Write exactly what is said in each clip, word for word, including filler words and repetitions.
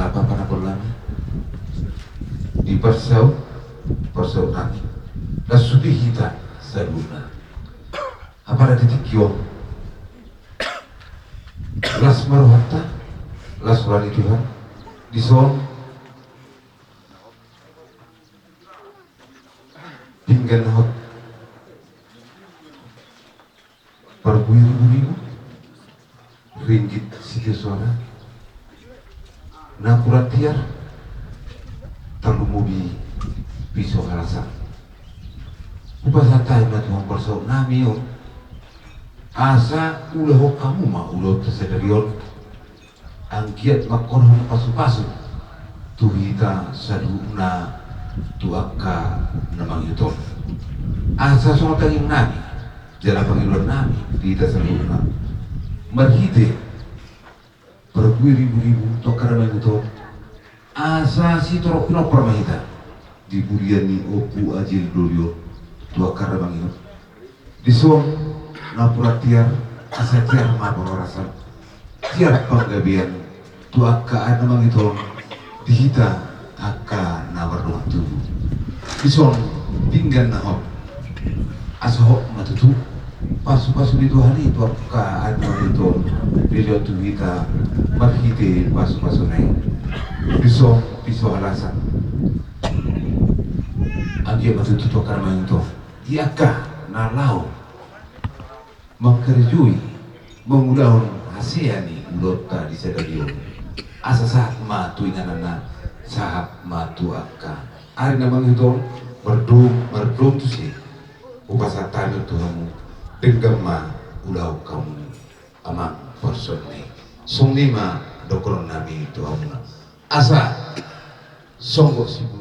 Apa na pola nami di parsau, parsau nami. Las sude hita saluhutna. Apala di tingki on las ma rohanta, las roha ni Tuhan. Dison pinggan na hot parbue ribu-ribu, ringgit sitio soara, napuran tiar, tarlumobi piso halasan. Hupasahat hami ma tu hamu parsau nami on, asa ulahon hamu ma ulaonta sadari on, anggiat mangkorhon pasu-pasu tu hita saluhutna, tu angka na mangihut on. Asa songon tangiang nami jala pangidoan nami di hita saluhutna, marhite parbue ribu-ribu tu angka na mangihut on, asa sitorop pinompar ma hita di pudian ni Ompu Aji Doli on tu angka na mangihut. Dison napuran tiar, asa tiar ma parhorasan, tiar panggabean tu angka na mangihut on, di hita angka na mardongan tubu. Dison pinggan na hot, asa hot ma tutu pasu-pasu ni Tuhan i tu angka na mangihut on, dilehon tu hita marhite pasu-pasuna i. Dison piso halasan, anggiat ma tutu tu angka na mangihut on, di angka na laho mangkarejoi, mangulahon hasea ni ulaonta di sadari on, asa sahat ma tu ingananna, sahat ma tu angka ari na mangihut on. Mardom, mardom tusi hupasahat hami tu hamu, denggan ma ulahon hamu amang parsau nami. Songon i ma dohonon nami tu hamuna. Asa songgop sibu.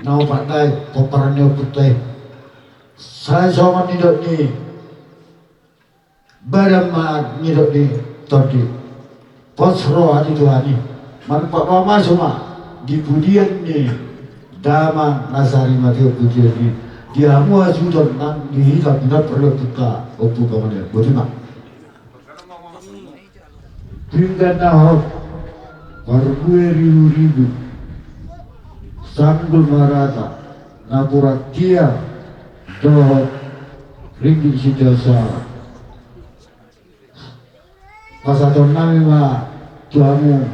Na opat nai pomparan ni ompunta i. Sai songon nidok ni badan ma nidok ni tondi. Pos roha ni Tuhan i. Manumpak ma, masu ma di pudian ni damang na sari mati on pudian i. Di hamu hasuhuton nang di hita pinompar ni ompunta, Ompu Panggabean. Botima. Pinggan na hot parbue ribu-ribu, sanggul marata, napuran tiar dohot ringgit sitio soara. Pasahaton nami ma tu hamu,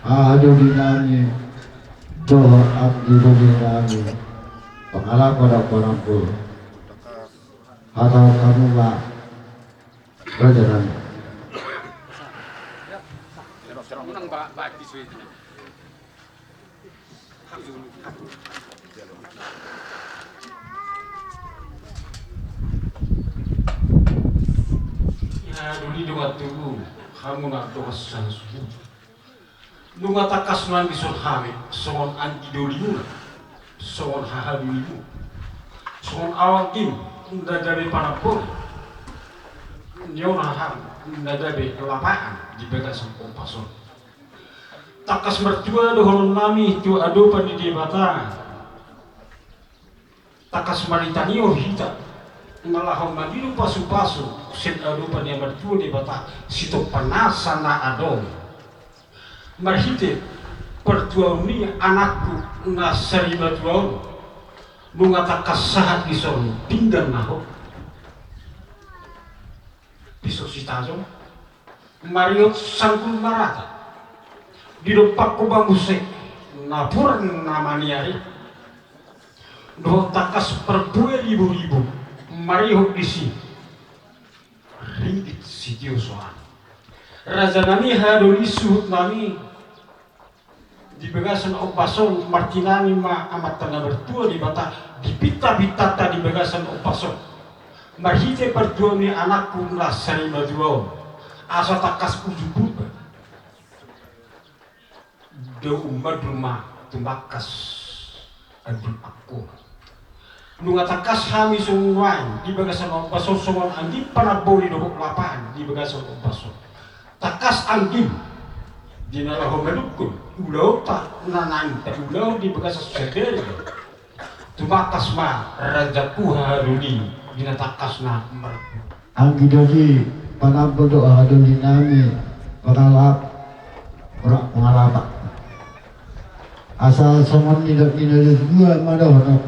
haha doli nami dohot anggi doli nami, pangalaho dohot panambol. Hatahon hamu ma, raja nami. Ia doli dongan tubu, hamu na dongan sahasuhuton. Nunga tangkas nangkin dison hami songon anggi dolimuna, songon haha dolimuna, songon ahu anggim na gabe panamboli ni on, haham na gabe lapahan di bagasan ombas on. Tangkas martua dohonon nami tu adopan ni Debata. Tangkas martangiang hita na laho mangido pasu-pasu sian adopan ni Ama Martua Debata, sitompa nasa na adong. Marhite partuaon ni anakku na sarimatua on, nunga tangkas sahat dison pinggan na hot, piso sitajom, marihot sanggul marata, didompakhon ma muse napuran na maniar i, dohot tangkas parbue ribu-ribu, marihot disi ringgit sitio soara. Raja nami, haha doli suhut nami, di bagasan ombas on martinangi ma Amanta na martua Debata, dipinta-pintanta di bagasan ombas on, marhite partuaon ni anakku na sarimatua on, asa tangkas uju Purba do umandul ma tumangkas andul angkola. Nunga tangkas hami songon nuaeng di bagasan ombas on songon anggim panamboli dohot lapahan di bagasan ombas on. Tangkas anggim di na laho manungkun ulaonta na naeng taulahon di bagasan sadari on. Tumangkas ma raja tu hahadoli di na tangkas na martua. Anggi doli, panambol do hahadoli nami, pangalap, ora pangalapa. Asa songon nidok ni na dua ma dohonon.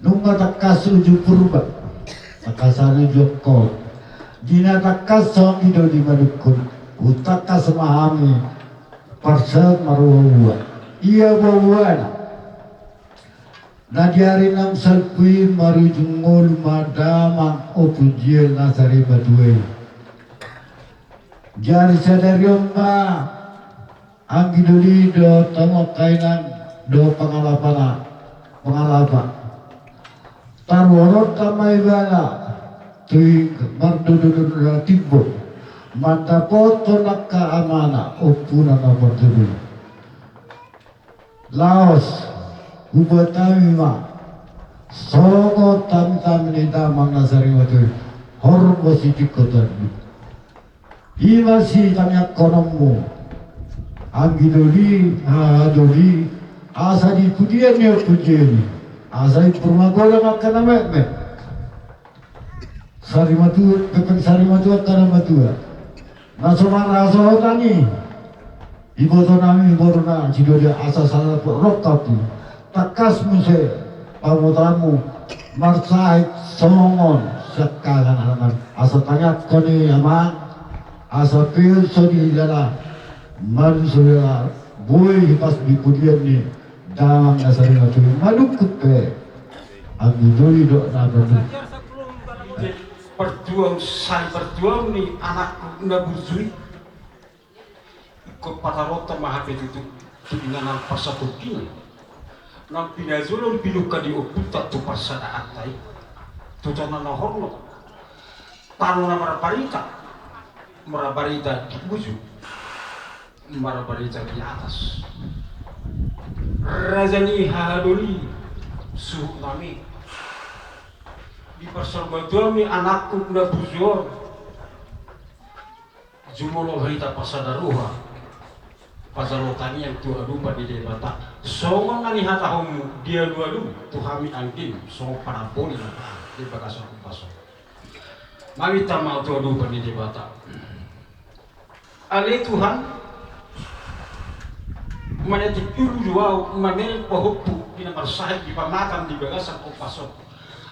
Nunga tangkas uju Purba, tangkasan uju Okkot. Di na tangkas songon i do di manungkun, tangkas ma hami parsaut marboaboa. Ia boaboana. Na di ari naung salpu i marujung ngolu ma damang Ompu Jiel na sarimatua i. Di ari sadari on ma anggi doli dohot hamu angka inang dohot pangalapana, pangalapa. Taruhononta ma ibana tu i mardododo na timbo mandapothon angka amana ompuna na mardodo i. Laos hubuat hami ma songon tamitami ni damang na sarimatua i, horbo sitingkotan. I ma sitangiangkononmu anggi doli, hahadoli, asa di pudian ni Ompu Jiel i, asa i pur magodang angka na metmet. Sarimatua, pepeng sarimatua angka na matua. Na so marhasohotan i, iboto nami boruna sidoda asa sada rongkap i. Tangkas muse pamotoanmu marsahit songon siangkangan. Asa tangiangkon i amang, asa pe so dihilala, manusia boi hipas di pudian ni damang na sarimatua i manungkun pe. Anggi doli do na baru. Partuaon, sai partuaon ni anakku na burju i. Ingkon pataronta ma hape tutu tu inganan parsatongkinan. Nang pinajolo pinungka ni ompunta tu parsadaanta i, tu tano na hornop, tano na marbarita, marbarita di ujung, marbarita di atas. Raja ni hahadoli, suhut nami, di parsarbatuaon ni anakku na burju on, jumolo hita pasada roha, pajalo tangiang tu adopan ni Debata. Songon na nihatahonmu di alualu tu hami anggim, songon panamboli na di bagasan upas on. Maminta ma tu adopan ni Debata. Ale Tuhan, manetik ulu do ahu mamereng pahompu di na marsahit di pamatang di bagasan upas on.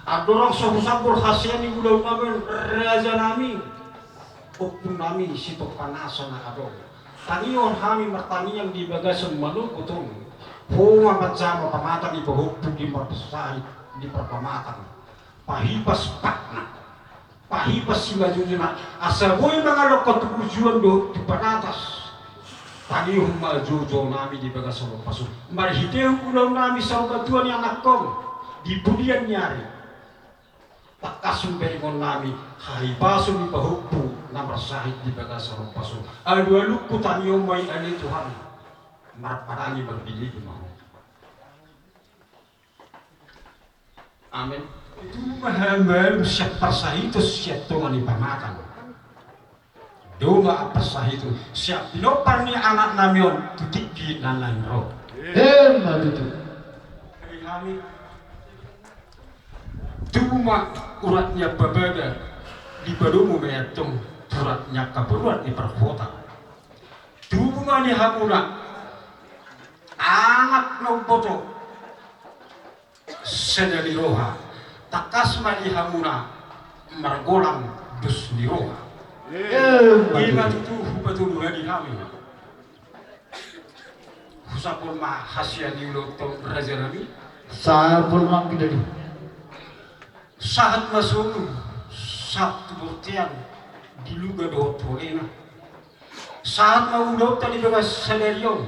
Andorang so husambor hasea ni ulaon nami on, raja nami, ompu nami, sitong panasa na adong. Tangihon hami martangiang di bagasan manogot on. Ho ma manjama pamatang ni pahompu di marsahit di parpamatang. Pahipas patna, pahipas simajujuna, asa boi mangalangka tu burjuan dohot tu panatas. Tangihon ma joujou nami di bagasan upas on. Marhitehon ulaon nami sarbatuaon ni anakkom di pudian ni ari. Tangkas umbahen nami hahipason ni pahompu na marsahit di bagasan upas on. Alualungku tangihon ma i ale Tuhan. Marparange marbiligi ma ho. Amen. Tubu ma halualuan sian parsahiton sian tonga ni pamatang. Doma parsahiton sian pinompar ni anak nami on tu tingki na naeng ro. Emma tutu. Hami, tubu ma urat ni ampapaga, dipadomu ma i antong tu urat ni angka boruan ni parhuta. Tubu ma di hamuna anak na umboto sada ni roha, tangkas ma di hamuna margolang dos ni roha. Emma tutu. Ima tutu hupatudu hami. Husapol ma hasea ni ulaonta on raja nami. Sapol ma anggi doli. Sahat ma solu, sahat tu bortean, di luga dohot holena. Sahat ma ulaonta di bagas sadari on.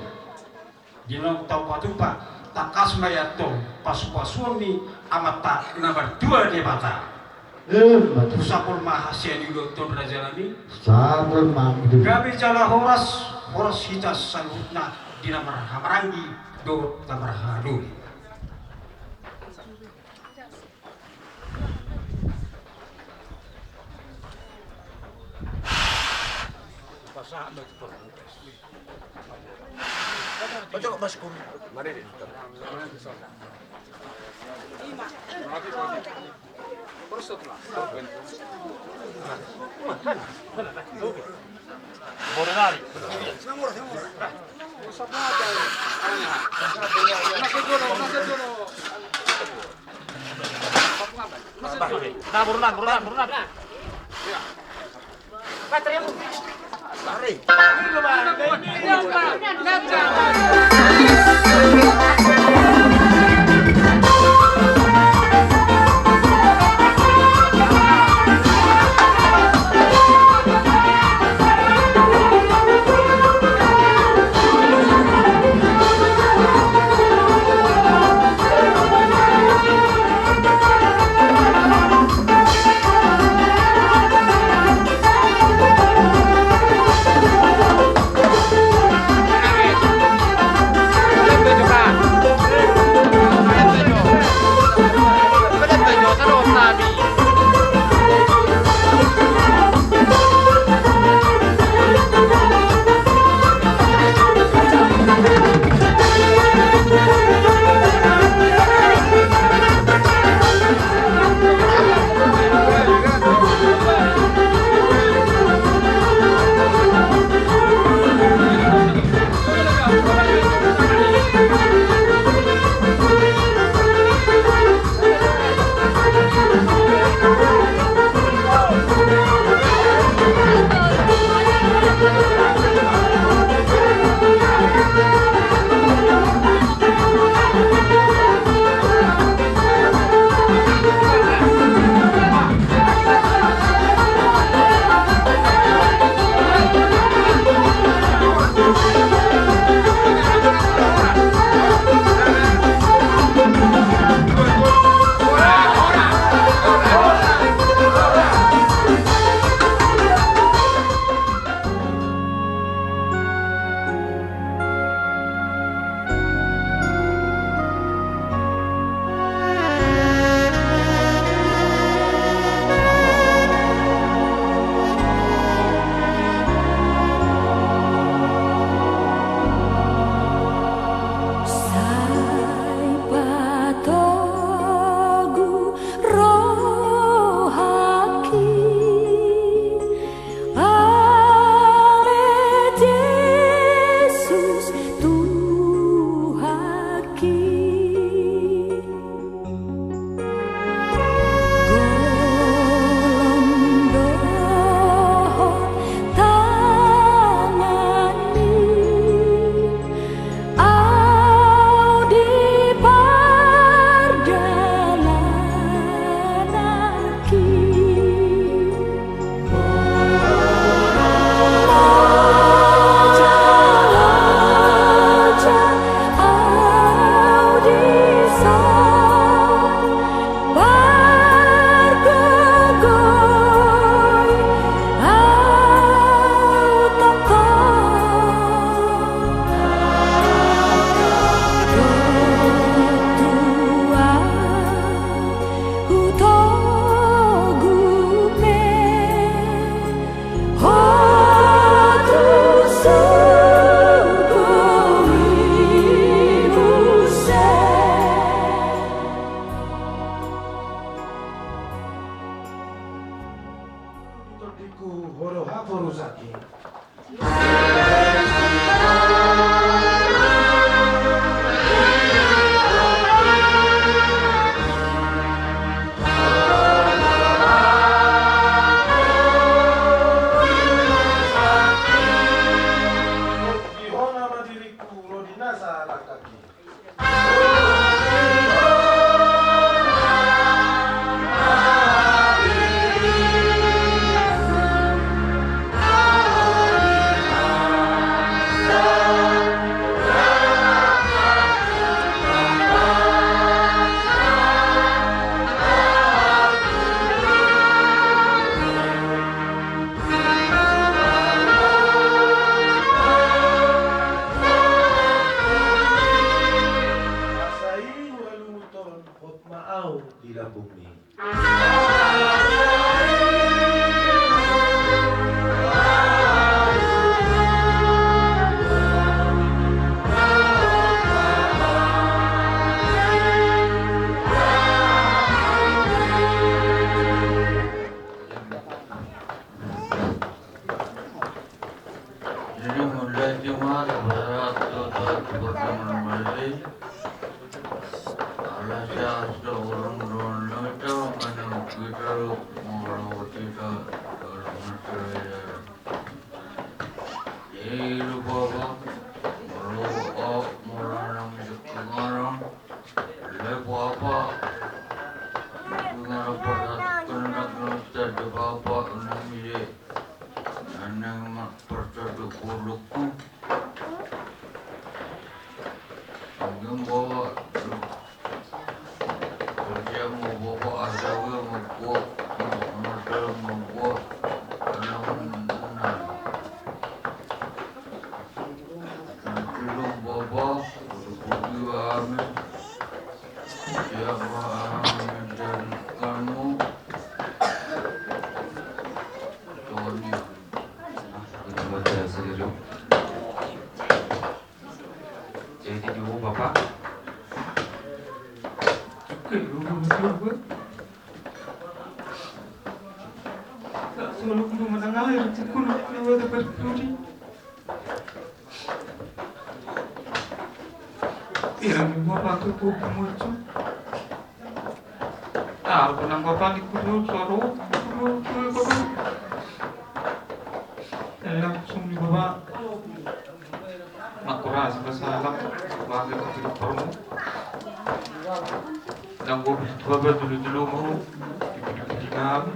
Di na taupa-tupa, tangkas ma i antong pasu-pasuon ni Amanta na martua Debata. Emma tutu. Husapol ma hasea ni ulaonta on raja nami. Sapol ma anggi doli. Gabe jala horas, horas hita saluhutna di na marhahamaranggi dohot na marhahadoli. Sai patogu rohangki, ale Jesus Tuhanki. Golom dohot tanganmi, au di pardalananki. Hutogu pe ho tu surgo i muse. Tondingku, ho do haporusangki. Di ho nama diringku, ro di nasa langkangki. Ini mulai cuma ada berat tuh, tuh, tuh, tuh, mulai. Ala sias do urung don nonto manang kita lo molo kita kalau mencari. Ilu baba, molo au molo nang isuk pengarang. Lepo apa? Pengarang pada kendak nonton de baba nang ide. Nang persatu pulukku. Anggem bawa. Kerja mau bawa ada gue mau kuat. Modal mau kuat. Karena menang. Nanti lo bawa. Kudu amin. Siapa amin dan kamu. Tony. Nah, ini baca sendiri. Jadi dulu bapak. Oke, lu, lu, lu, lu. Tak selalu lu menengah ya, cukup lu, lu ada berduri. Iya, bapak tuh, tuh, muncul. Ah, aku nang bapak di kudu, suara, kudu, kudu, kudu. Langsung di bapak. Makura sing basalam, bangga kau hidup permu. Nang gua bisa bapak dulu-dulu mau. Di kamu.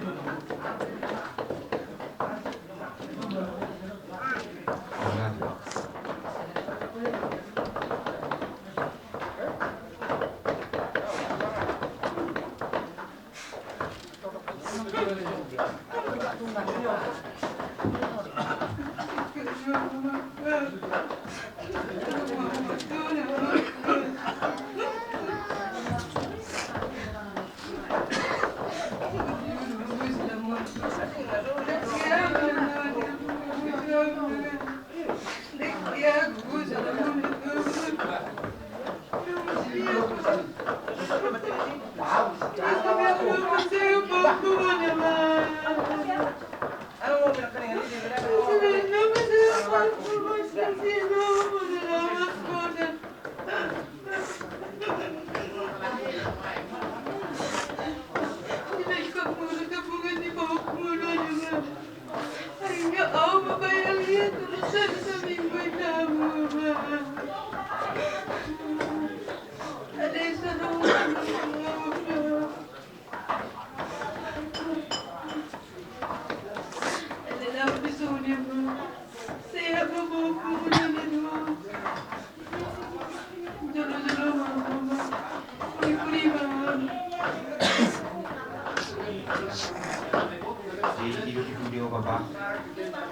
Jadi, di video bapak,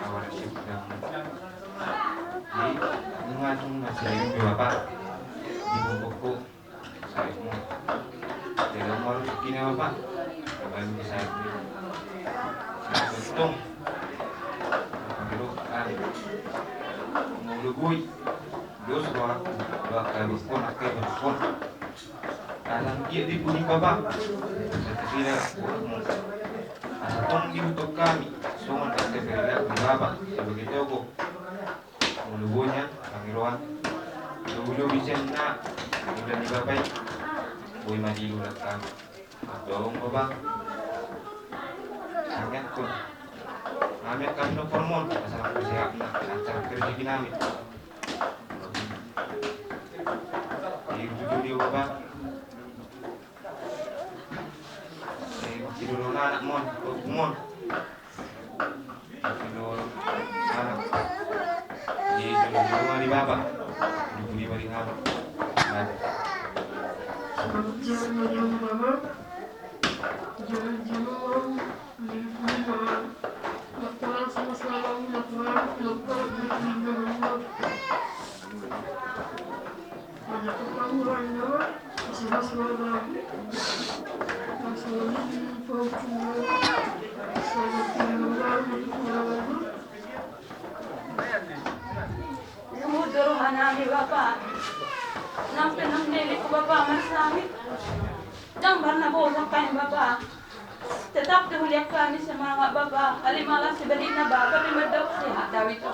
awal sedang. Jadi, mengatung masih di video bapak. Di buku Saimo. Dalam warung kina bapak. Bapak bisa. Nah, betul. Betul. Mau lebui. Dos doa. Doa kami pun akai berpun. Alam dia di budi bapak. Setelah asa tong di untuk kami. Songon akai berlian di bapak. Sebagai tokoh. Molo boha, pangiroan. Lobi-lobi sian na, udah di bapak i. Boi ma di ulang kami. Tolong bapak. Sangat kau. Kami akan no hormon, asal aku sehat na, lancar kerja di nami. Di ujung dia bapak. Eh, masih dulu anak mon, mon. Masih dulu anak. Di dulu dulu di bapak. Di budi bari hal. Selamat siang, Mama. Jangan jauh. Di budi bari. Laporan sama selalu laporan, laporan di budi bari. Ibu doro manami bapa. Nang penang neli ku bapa marsami. Nang barna bosan kain bapa. Tetap kehuliakan ni semangat bapa. Alai malas sebenarnya bapa di medok sehat dawi to.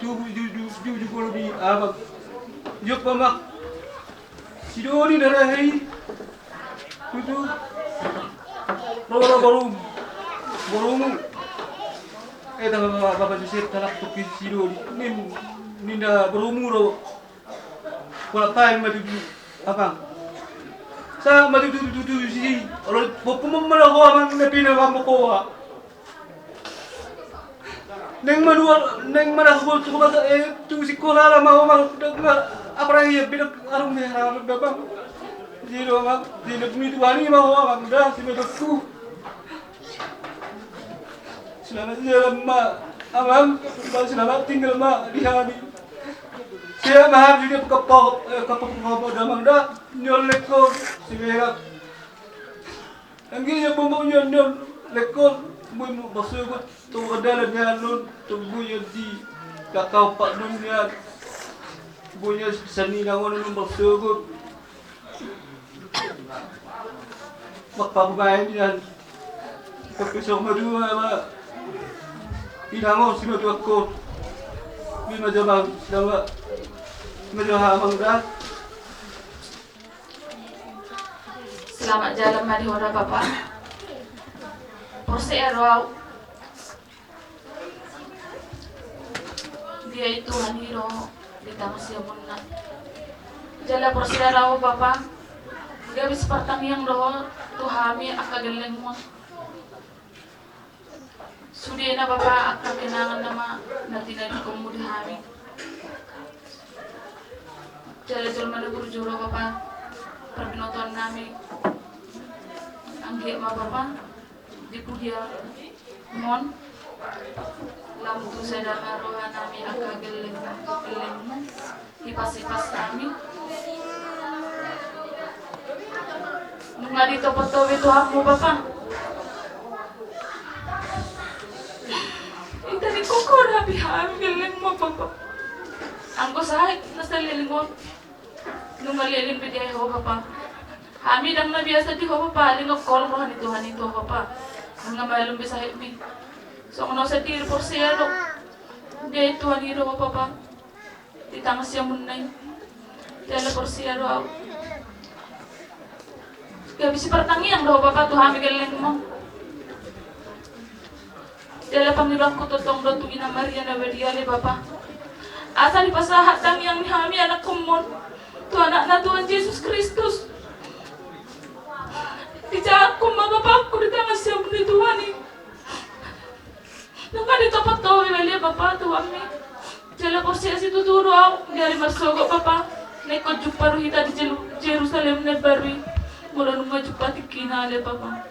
tu jujur jujur di abang. Jop ma si Dodi na rahe i. Tutu. Ro ro borum. Borumu. Eh, tama bapa Josep talak tuki si Dodi. Nin ninda borumu ro. Pola pain ma tutu abang. Sa ma tutu tutu si. Olo popu mamala ho abang na pina bang mokoa. Neng madua neng mana ho tu mata eh tu sikola lama ho mang dek ma. Apa lagi ya bidek arung ya abang. Jadi abang jadi pemitu bani ma ho abang dah si bedekku. Selamat jalan ma abang. Selamat tinggal ma di hami. Siap ma hami di kepok eh kepok kepok damang dah. Nyolek ko si berak. Anggiat ia bomo ia non lekon boi ma marsogot tu dalan ni anon tu boi ia di kakau pak non ia boi ia sani nangon non marsogot. Makpabumaen ia tapi sok madua ma inangon si madua ko. Bima jabang sidang ma madua hamang dah. Selamat jalan ma di ho da bapa. Porsea do au. Dia i Tuhan i do di tangsiamunna. Jala porsea do au bapa. Gabe sipartangiang do ho tu hami angka gellengmu. Sudena bapa angka kenangan nama na tinadingkonmu di hami. Jala jolma na burju ro bapa parbinotoan nami. Anggiat ma bapa di pudian mon lam tu sada ma roha nami angka gelleng gellengmu. Ipas-ipas hami. Nunga ditopot-topot Tuhanmu bapa. Ita di koko rapi hami gellengmu bapa. Anggo sahit na saleleng on. Nunga leleng pe dia ho bapa. Hami dang na biasa di ho bapa lingok kolong roha ni Tuhan itu ho bapa. Nunga malum be sahitmi. Songon au sandiri porsea do. Dia i Tuhan i do ho bapa. Di tangsiamunna i. Jala porsea do au. Gabe sipartangiang do ho bapa tu hami gellengmu. Jala pangidoanku tongtong do tu Ina Maria na badia ale bapa. Asa dipasahat tangiang ni hami anakkonmon tu anakna Tuhan Jesus Kristus. Dijangkon ma bapangku di tangsiamun ni Tuhan i. Nunga ditopot-topot be ale bapa Tuhanmi. Jala porsea situtu do au di ari marsogot bapa. Na ingkon jumpa do hita di Jeru- Jerusalem na baru i. Molo nunga jumpa tingkina ale bapa.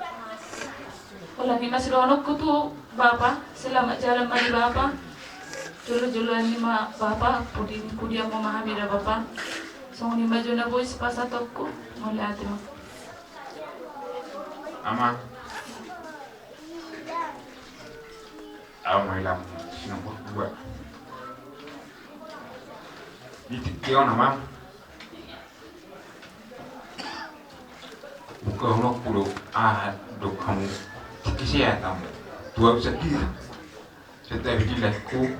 Holan i ma sidohononku tu bapa, selamat jalan ma di bapa. Jolo-joloan ni ma bapa, pudi, pudian ma hami da bapa. Songon i ma jo na boi sipasahatonku, mauliate ma. Amang. Au ma hela si nomor dua. Di tingki on amang. Buka unokku do, aha do hamu tingki sehat hamu. Tu au sandiri. Setabi di laengku,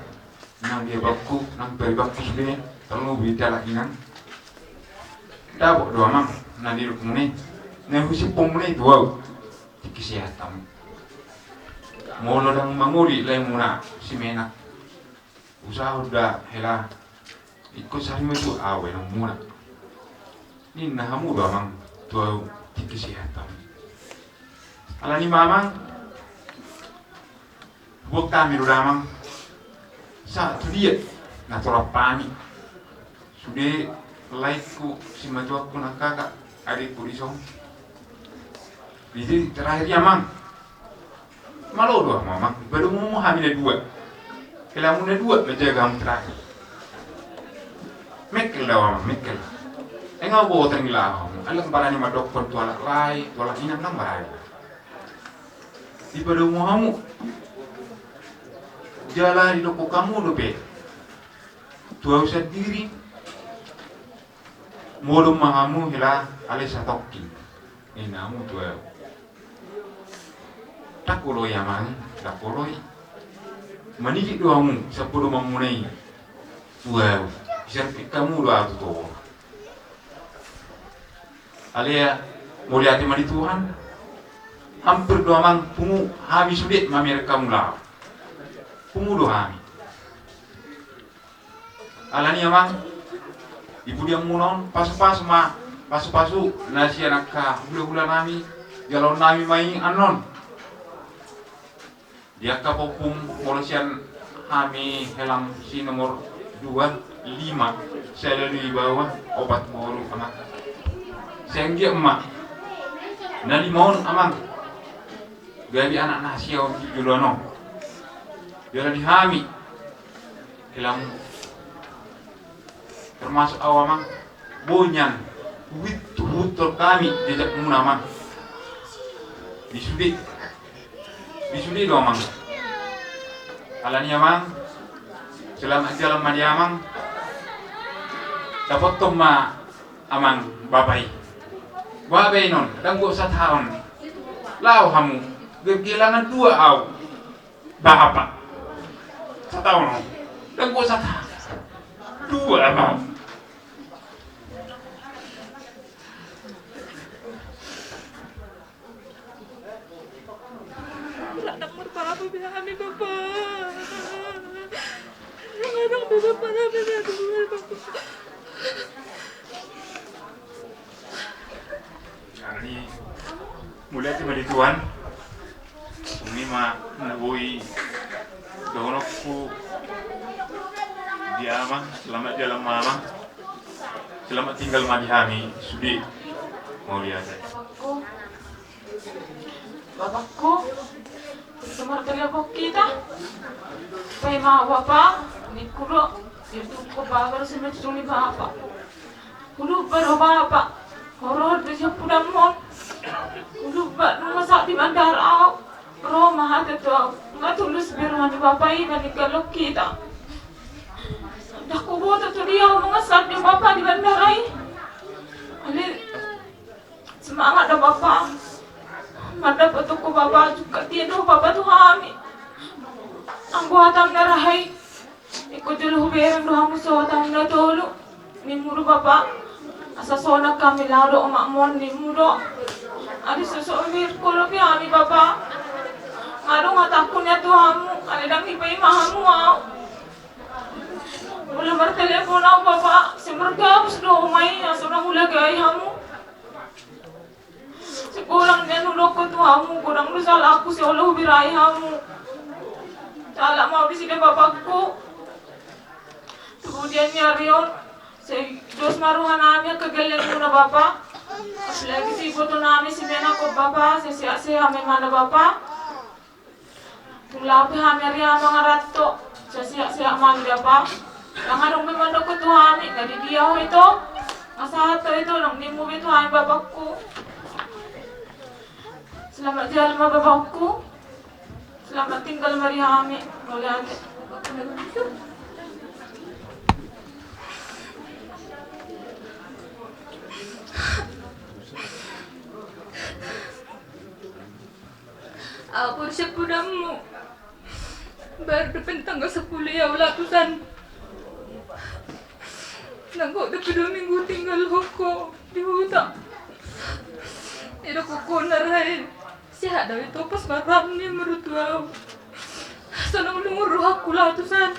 nang di abangku, nang di abangku sude, terlebih di halak inang. Dapot do amang, na nidokmuna i, na husiphonmuna i tu au. Tingki sehat hamu. Molo ndang mangoli laemuna si Menak, usahahon da hela ingkon sari ma tu au inangmuna. Ninna hamu do amang tu au tingki sehat hamu. Alani i ma amang, huboan hami do damang sahat tu dia na torop hami. Sude laengku, simatuangku, nang kakak adikku dison. Jadi terakhir i amang, malo do hamu amang, padomu hami na dua. Hela hamu na dua manjaga hamu terakhir. Mengkel do au amang, mengkel. Ai nga boteng laho hamu, ai ndang barani mandokkon tu halak lae, tu halak inang ndang barani. Dipadomu hamu. Jala didokkon hamu dope tu au sandiri. Modom ma hamu hela ale satongkin, ninna hamu tu au. Ndang holoi amang, ndang holoi. Manigit do hamu sapodomanmuna i tu au. Diserpik hamu do au tu toru. Alai mauliate ma di Tuhan. Hampir do amang pungu hami sude mamereng hamu laho. Pungu do hami. Alani i amang, di pudianmuna on pasupasu ma, pasupasu na sian angka hulahula nami, jaloon nami ma i annon. Di angka pompum molo sian hami helam si nomor dua, lima, sada do di bawah, opat boru amang. Sai anggiat ma na lima on amang gabe anak na hasea on tu joloan on. Jala di hami helam termasuk au amang, boi nian huhut, huhut hami jejakmuna amang. Di sude, di sude do amang. Alani i amang, selamat jalan ma di amang. Dapothon ma amang bapa i. Boha baenon, ndang gok sataon. Laho hamu, kehilangan dua au. Bapa. Sataon. Ndang gok sataon. Dua bapa. Ndang marpalua be hami bapa. Ndang be bapa, ndang be bapa. Jadi, mauliate ma di Tuhan. Songon i ma na boi dohononku di amang, selamat jalan ma amang. Selamat tinggal ma di hami sude. Mauliate. Bapakku, bapakku, so martelephon hita. Paima bapa, ningku do, dia tu ko bapa, harus mencuri bapa. Hulumba do bapa, horor do sian pudamon. Hulumba do masa di bandar au. Ro ma hata tu au, nga tulus be roha ni bapa i maninggalhon hita. Ndang huboto tu dia au mangasar di bapa di bandar i. Alai semangat do bapa. Mandapothon ho bapa, jungkat dia do bapa tu hami. Anggo hatam na raha i. Ingkon jolo hubereng do hamu so hatam na tolu. Nimmu do bapa, asa sonang hami laho dohot omakmon, nimmu do. Adi so so mirko dope hami bapa. Nga adong hatangku nian tu hamu, alai ndang dipaima hamu au. Molo martelephon au bapa, sai margabus do au ma i, asa unang hulagai hamu. Sai godang nian hudokkon tu hamu, godang do salahku sai olo hubirai hamu. Sahat ma au disi da bapakku. Tu pudian ni ari on, sai dos ma roha nami angka gellengmuna bapa. Apalagi tu iboto nami si Menak on bapa, sai sehat-sehat ma ibana bapa. Tung laho pe hami ari-ari mangaranto, sai sehat-sehat ma hami, Bapa. Ndang adong be mandok tu hami, nga di dia ho ito, nga sahat ho ito, ndang nimmu be tu hami, Bapakku. Selamat jalan ma, Bapakku. Selamat tinggal ma di hami. Mauliate. Ahu pur siampudanmu. Baru dope tanggal sampulu i ahu laho tusan. Nanggo dope dua minggu tinggal ho di huta. Didok ho na rahe, sehat do ito, pos ma roham, nimmu do tu ahu. Sonang lungun rohangku laho tusan.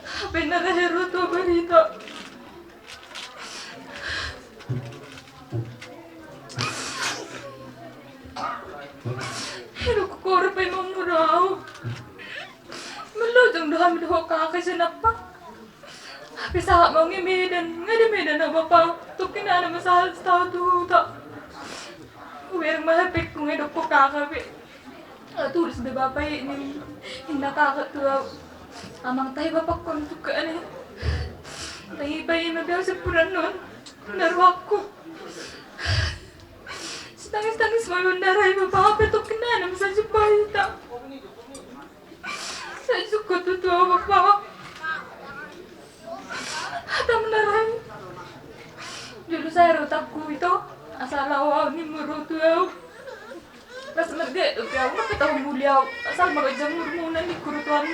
Hape na rahe ro tu ahu barita. Didok ho, ro pe ma mura ahu. Molo jong do hami dohot kakak, sai napa. Hape sahat ma au i Medan, nga di Medan ahu, Bapa. Tongkin na masahat tu huta. Hubereng ma hapengku, nga didok ho kakak be. Nga tulis be, Bapa, i ninna kakak tu ahu. Amang, tahi, Bapakku, on tukak ni. Tahi, Bapa, ima be ahu siampudan on. Na rohangku. Sitangis-tangis ma ibana, rahe, Bapa, hape tongkin na masahat barita. Sai sungkun tu ahu, Bapa. Hatamu na rahe. Jolo sae ro tanganku ito, asa laho ahu, nimmu ro tu ahu. Las marga dope ahu, nga pe tahu muli ahu. Asal ma ganjang umurmu, na ningku ro tu ahu.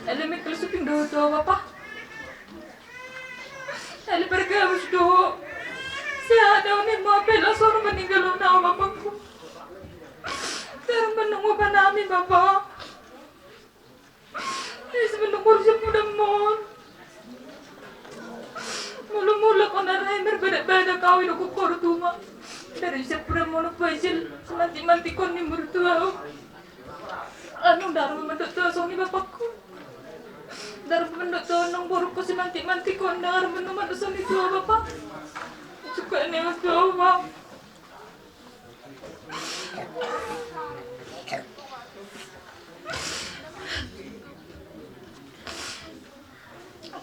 Alai mengkel suping do ho tu ahu, Bapa. Alai pargabus do ho. Sehat do ho, nimmu, hape laos songon maninggalhon ahu, Bapakku. Garam ma nunga oban nami, Bapa. Ise ma nunga ro siampudanmu on? Molo mulak ho na rahe, marbadak-badak ahu, didok ho ro tu ma. Dari siampudanmu on, Faisal, simantik-mantik on, nimmu ro tu ahu. Anu, ndang ro mandok tu ahu songon i, Bapakku. Ndang ro mandok tu ahu, nang borungku, simantik-mantik on, ndang ro mandok songon i tu ahu, Bapa. Suka ni ahu tu ahu, Bapa.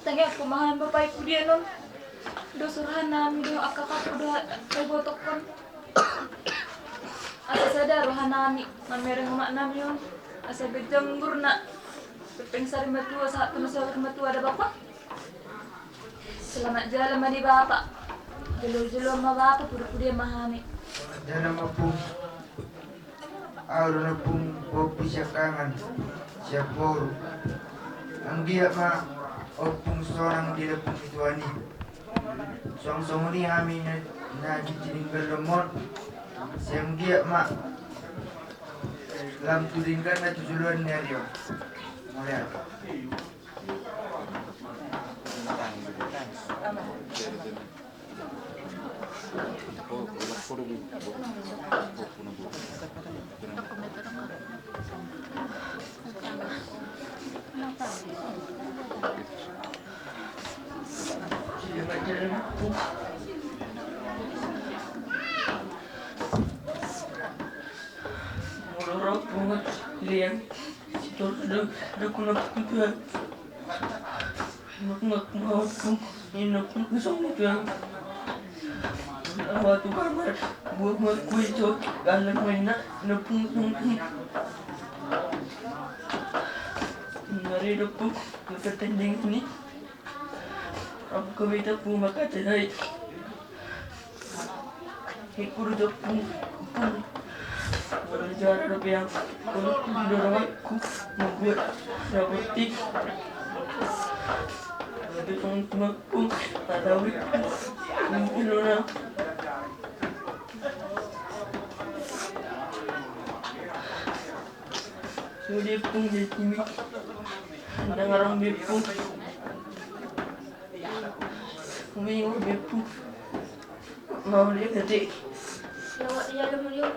Tangiangku ma hami, Bapa, i pudian on. Dos roha nami dohot angka kakakku dohot angka ibotongkon. Asa sada roha nami mamereng omak nami on. Asa ganjang umurna. Pepeng sari matua, sahat tu na saur matua da, Bapa. Selamat jalan ma di Bapa. Jolo-jolo ma, Bapa, pudi-pudian ma hami. Jalan ma, Ompung. Ahu do, Ompung, pahompu siangkangan, siamporu. Anggiat ma, Ompung, sonang di lambung ni Tuhan i. Suang songon i hami na, na di denggan lomo on. Sai anggiat ma lam tu dengganna tu joloan ni ari on. Mauliate. Molo ro pungut liang, sitor do, do kuna pungut. Ngok, ngok, ngok, ngok. Ini pungut song itu yang. Apa tu kamar? Buat, buat kue cok. Galang main nak, ini pungut song itu. Mari dapur, kita tending ini. Apa kau minta pun makan teh, hai? Ikut dapur, pun. Berbicara dope yang, kalau doroku, membuat seperti. Tapi teman-temanku, tak tahu itu. Mungkin orang. Sude pung jadi timi. Dengar orang bepung. Kami orang bepung. Mau dia nanti. Selamat ya, teman ya.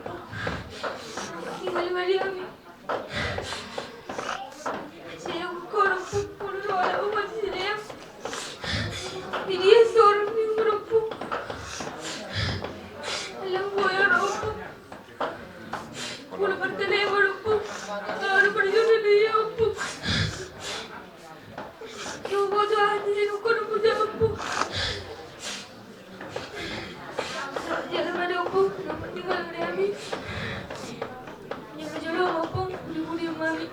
Tinggal di mana kami? Saya kurang pun ada umat di sini. Di dia seorang yang merepuk. Alam buaya rokok. Udah berkena yang merepuk. Ompung, na tinggal di hami. Jolo-jolo ma, Ompung, pudi-pudi ma hami.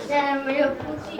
Dalam baju putih.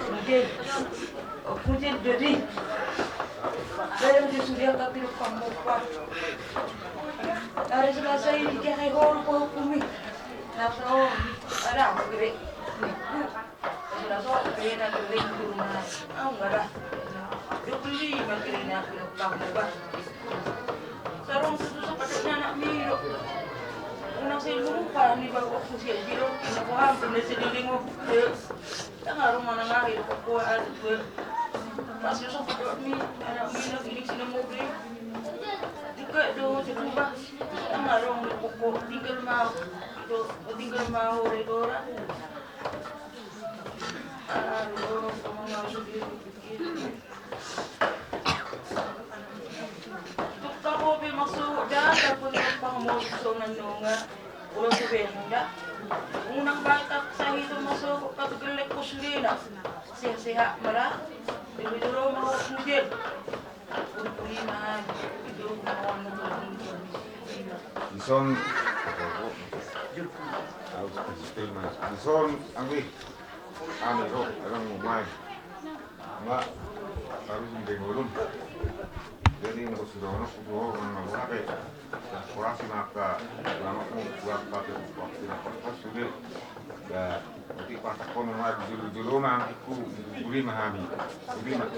Mujel, o mujel jadi. Dalam dia sudah kau pilih pamukpa. Hari Selasa ini dia hai hol kau kumi. Nasa o, ada gede. Sudah so, kena kering di rumah. Au, nggak ada. Dia beli, makin enak, dia paham, bah. Sarung susu seperti anak miro. Unang saya lupa nih, bawa aku siap biro, kena paham, kena seliling, oh. Ya. Tengah rumah nang akhir, kok kuat, gue. Pas Yusuf, mi, anak mi lagi di sini mau beli. Juga do, cukup, bah. Tengah rumah, kok tinggal mau. Itu, tinggal mau, itu orang. Tukang hobi masuk dah, takut tukang mau songan nonga. Udah sebenarnya. Unang baik tak sah itu masuk, kata gelek ko sudah dah. Sehat-sehat, malah. Demi dulu mau mujel. Dison, dison, anggi, anu, so, erang umai. Nga, harus di dengolun. Jadi, untuk sudah ono, sudah ono, nang mau apa ya? Korasi maka, lama mau buat pakai waktu dapat pas sudah. Ya, nanti patak kono mah di julu-julu mah, aku, buli mah hami. Buli mah.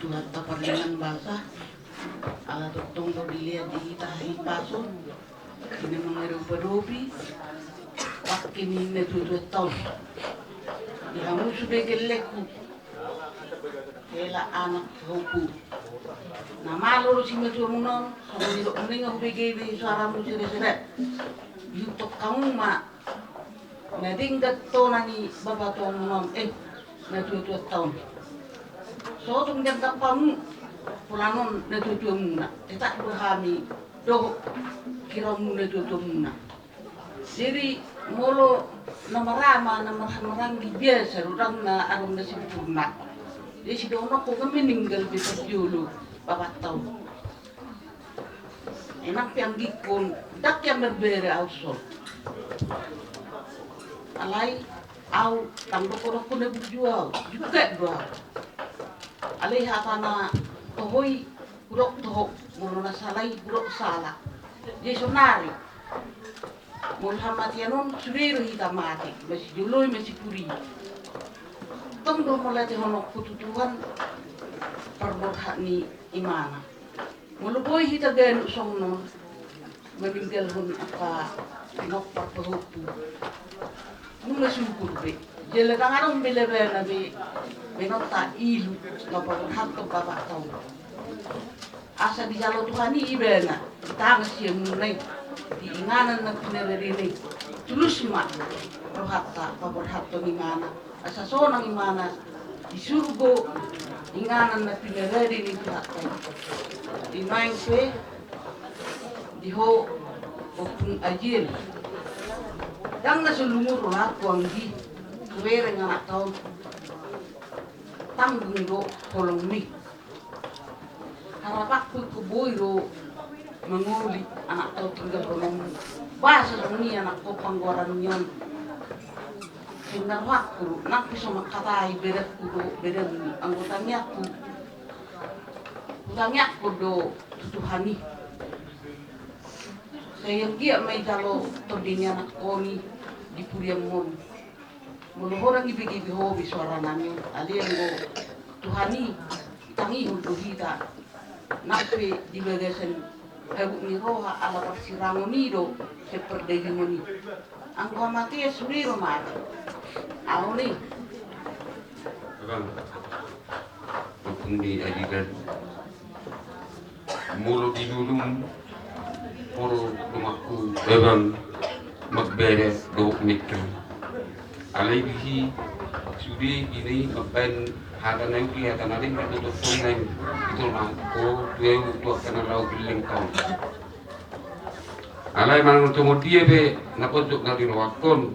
Tuhan taparlinan basa, ala tongtong do dilihat di hita hahipason, di na mangaru padopi, pakke ni na tuatua taon. Di hamu sude gellengku, hela anak hopu. Na malo do simatuamu non, hamu nidok mending hubege be suaramu sere-sere. Ihuthon hamu ma, na denggan tona ni bapatuamu non, eh, na tuatua taon. Sotung denggan hamu, pola non na tuatuamuna, tetap do hami dohot hiramu na tuatuamuna. Jadi, molo na marama, na marhahamaranggi biasa, do ndang na adong na sempurna. Jadi, sidohonon ho nga meninggal be parjolo, bapak taon. Enang pe anggingkon, ndang pe berbeda au son. Alai au, ndang dohonon ho na burju au, juga do au. Alai hata na toho i, hudok toho, molo na sala i, hudok sala. Jadi sonari. Molo hamatean on sude do hita mate, masijolo i masipuri. Tong do mauliatehononku tu Tuhan parborhat ni imana. Molo boi hita ganup songon on, maninggalhon angka pinompar pahompu, nunga syukur be. Jala ndang adong be lebana be baenonta ilu na paborhathon bapakta on. Asa dijalo Tuhan i ibana, di tangan siamunna i, di inganan na pinaradena i, tulus ma rohanta paborhathon imana. Asa sonang imana di surgo, inganan na pinarade ni Tuhanta i. Di naeng pe di ho Ompung Ajiel. Ndang na so lungun rohangku anggi, hubereng anakta on. Tanggung do holongmi. Harapanku ingkon boi do mangoli anakta on tinggal holongmi. Boasa songon i anakku panggoaranmi on. Sai na rohangku do, nang pe so mangkatai badanku do badanmu, anggo tangiangku, hutangiangkon do tu Tuhan i. Sai anggiat ma dijalo tondi ni anakon i di purianmon. Molo ho ndang ibege be ho be suaranami on, alai anggo Tuhan i tangihon do hita. Nang pe di bagasan habot ni roha ala parsirangon i do sian pardagingon i. Anggo hamatean sude do mate. Ahu ni. Abang, Ompung ni Adilan. Molo di lulum, molo donganku, abang, marbada dohot mintor. Alai disi sude bini mambaen hata na uki, hata na limbat do tongtong naeng ditolongko tu ahu tu angka na laho gellengta on. Alai manang songon dia pe na pojok na di rohangkon,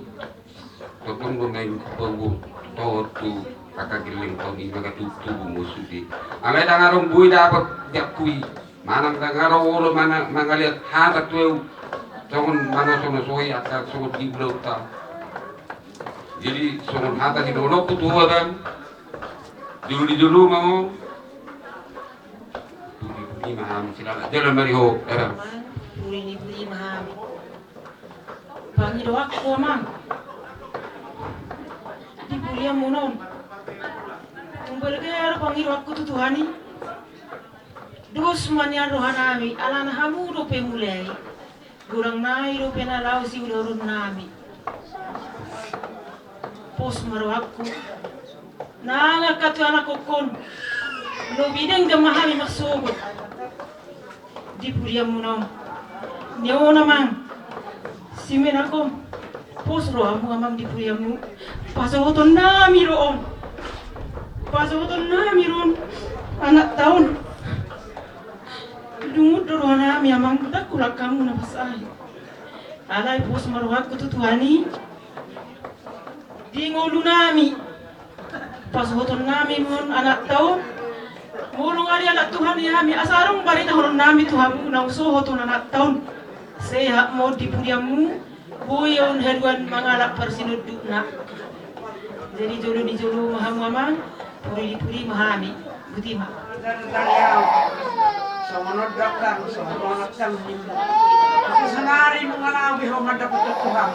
tongtong do naeng hupaboa tu angka gellengta on, i ma na tubu-tubu ma sude. Alai ndang adong boi dapot diakui, manang ndang adong olo mangaliat hata tu ahu songon manoso-nosoi angka songon di ulaonta. Jadi songon hata ni dohononku tu ho, abang, jolo ni jolo ma ho. Puri-puri ma hami, silala jala mari ho, abang. Puri-puri ma hami. Pangidoanku, amang, di purianmuna on. Tung balga do pangidoanku tu Tuhan i. Dos ma nian rohanami, alana hamu dope mulai. Godang nai dope na laho siulaonnami. Pos ma rohangku. Nang angka tu anakkon, lobi denggan ma hami marsogot di purianmuna on. Ni on, amang, si Menak on, pos rohamu, amang, di purianmu. Pasohotonnami do on. Pasohotonnami do on anakta on. Lungun do rohanami, amang, ndang hulak hamu na pas ai. Alai pos ma rohangku tu Tuhan i. Di ngolunami, pasohotonnami ma on anakta on. Molo nga dialap Tuhan i hami, asa adong baritahononnami tu hamu naung sohot on anakta on. Sehat ma on di purianmu, boi on haduan mangalap parsinondukna. Jadi jolo ni jolo ma hamu, amang, puri-puri ma hami. Botima. Songon on do, amang, songon on do, amang. Sonari nunga laho be ho mandapothon Tuhan.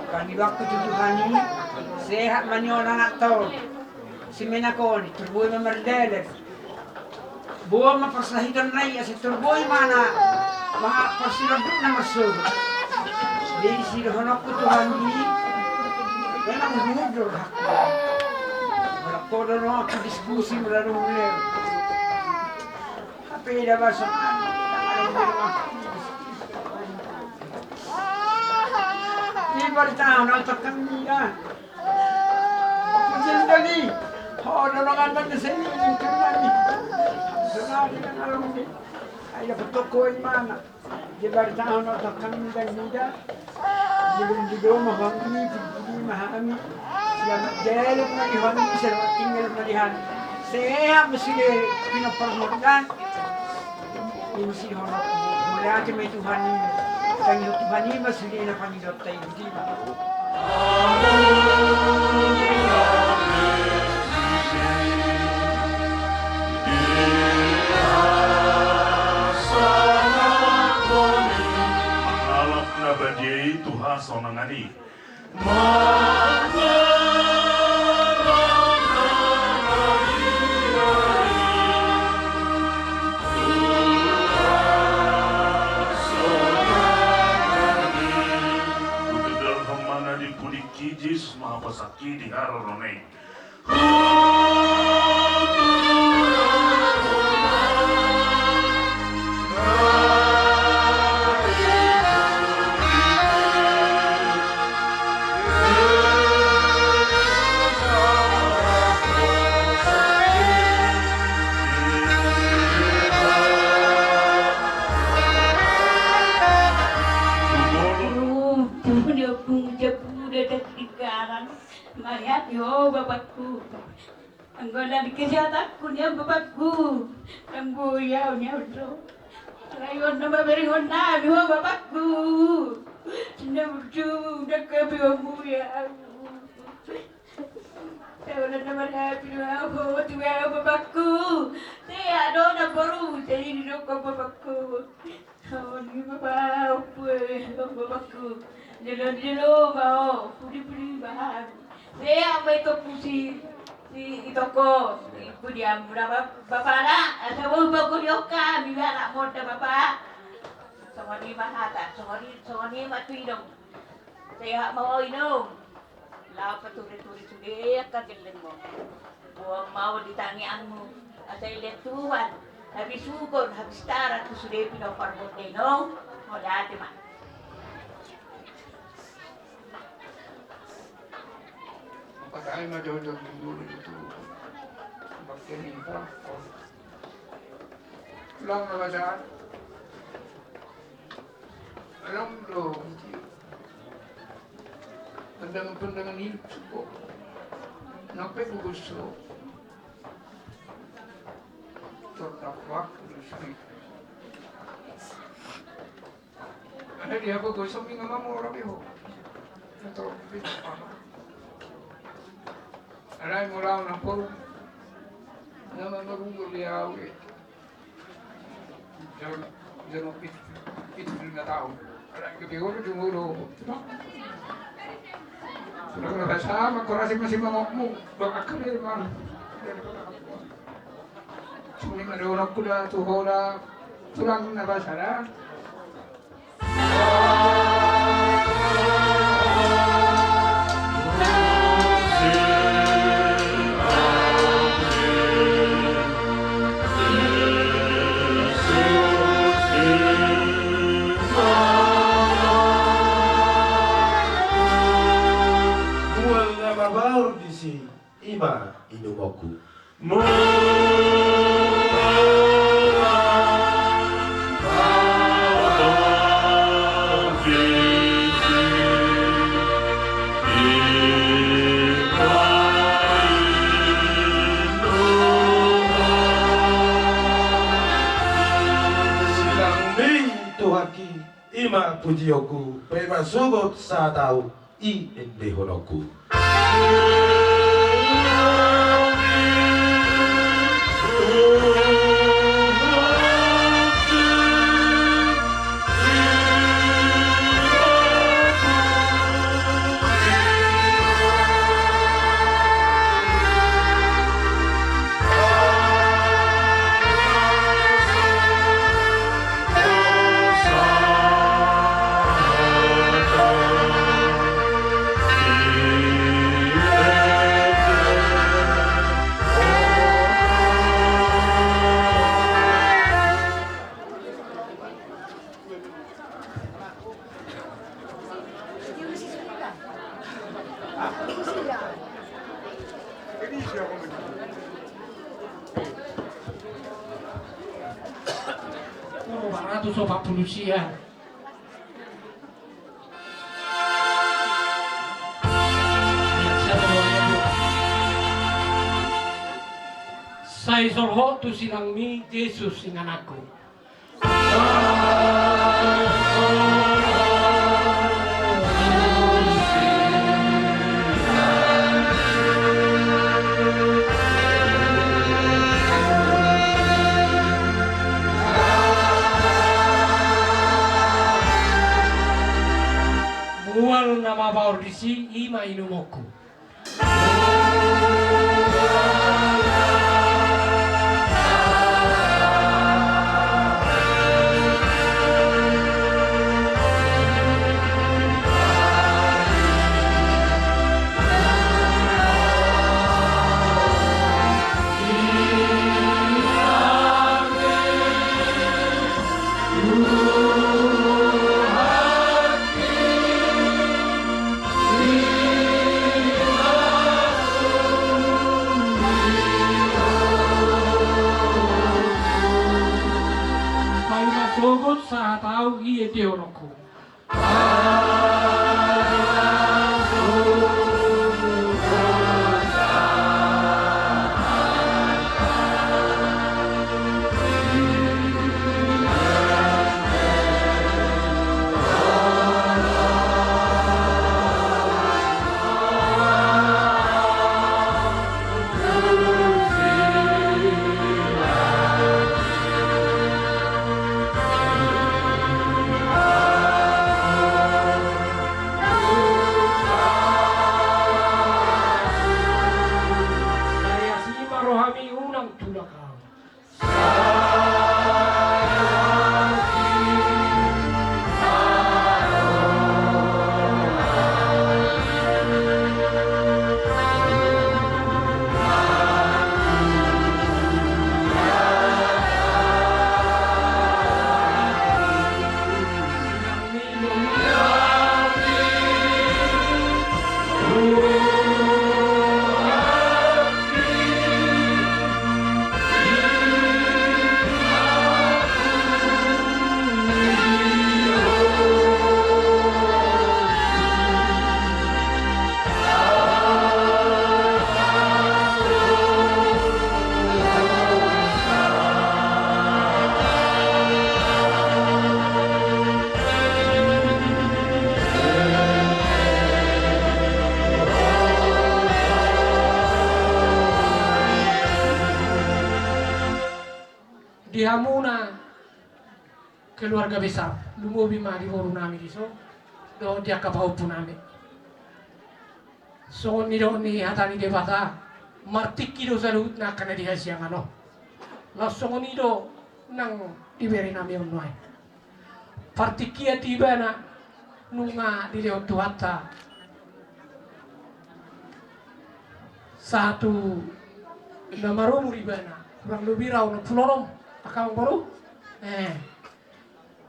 Pangidoanku tu Tuhan i, sehat ma nian anakta on. Si Menak on, tor boi ma mardalan. Boan ma parsahitonna i, asa tor boi ma na, ma parsinondukna marsogot. Jadi sidohononku Tuhan i, memang jujur do rohangku. Molo ho do na tu diskusi molo dung leo. Hape da baso. Ni baritahon au tangkang ni da. Jadi, ho do na kan dan seni ni kan ni. Sonari na ngalung ni. Ai dapothon ho imana. Di baritahon au tangkang ni da. Jolo ni jolo ma hami, puri-puri ma hami. Selamat jalan ma di hami, selamat tinggal ma di hami. Sehat ma sude pinompar ni roha. I ma sidohononku, mauliate ma di Tuhan i. Tangihon Tuhan i ma sude na pangidoanta i. sonang i. Hupedalhon ma na di pudingki Jesus ma haposanki di haroro na i. Mauliate ho bapakku. Anggo na di kesehatanku nian bapakku, ndang boi au nian do. Alai on na maberengonnami ho bapakku. Ndang burju, ndang kebeonmu ya au. Taolan na marhapi do au ho tu au bapakku. Sehat do na boru, jadi didok ho bapakku. Songon i ma bapakku, jolo-jolo ma ho, pudi-pudi ma hami. Sehat ma i tompu si, si itongko, i pudi amuna bapana, asa boi pangkurion hami anakmonda bapa. Songon i ma hata, songon i, songon i ma tu idong. Sehat ma ho inong. Laho pature-ture sude angka gellengmu. Boan ma ho di tangiangmu. Asa dilehon Tuhan habisuhon, habistaran tu sude pinompar mu on inong. Mauliate ma. Pakai ma jolo-jolo dulu itu. Pakai ni pa. Ulang na basa. Along do. Pandangan-pandangan i cukup. Nang pe gugus do. Terdakwa di sini. Ada dia gugus do, minga mamo rabi ho. Atau lebih apa? Alai molo au na poru. Nama marunggul dia awe. Jam, jam pitu, pitu lima taon. Alai kebetulan jumolo. Sudah merasa sama kurasi masih mangokmu. Doakan dari mana? Dari kota. Suni ma dohononku da tu ho da tulang na basa da. Mual na mabaor disi. Ima inumonku. Sinangni Tuhanki, ima pujionku, pe masugot sahat au. I endehononku. Dua ratus empat puluh sia. Sai solhot tu sinangmi Jesus ingananku. Mual Na mabaor disi, i ma inumonku. Paima sogot sahat au, i ende holongku. Sai asi ma rohami, unang tulak au. Di hamuna keluarga besar, lumobi ma di boru nami dison dohot di angka pahompu nami. Songon nidok ni hata ni Debata, martingki do saluhutna angka na di hasiangan on. Laos songon i do nang di bere nami on nuaeng. Partingkian di ibana nunga dilehon Tuhanta sahat tu na marumur ibana, hurang lobi ra onom pulu onom, angka amangboru. Eh,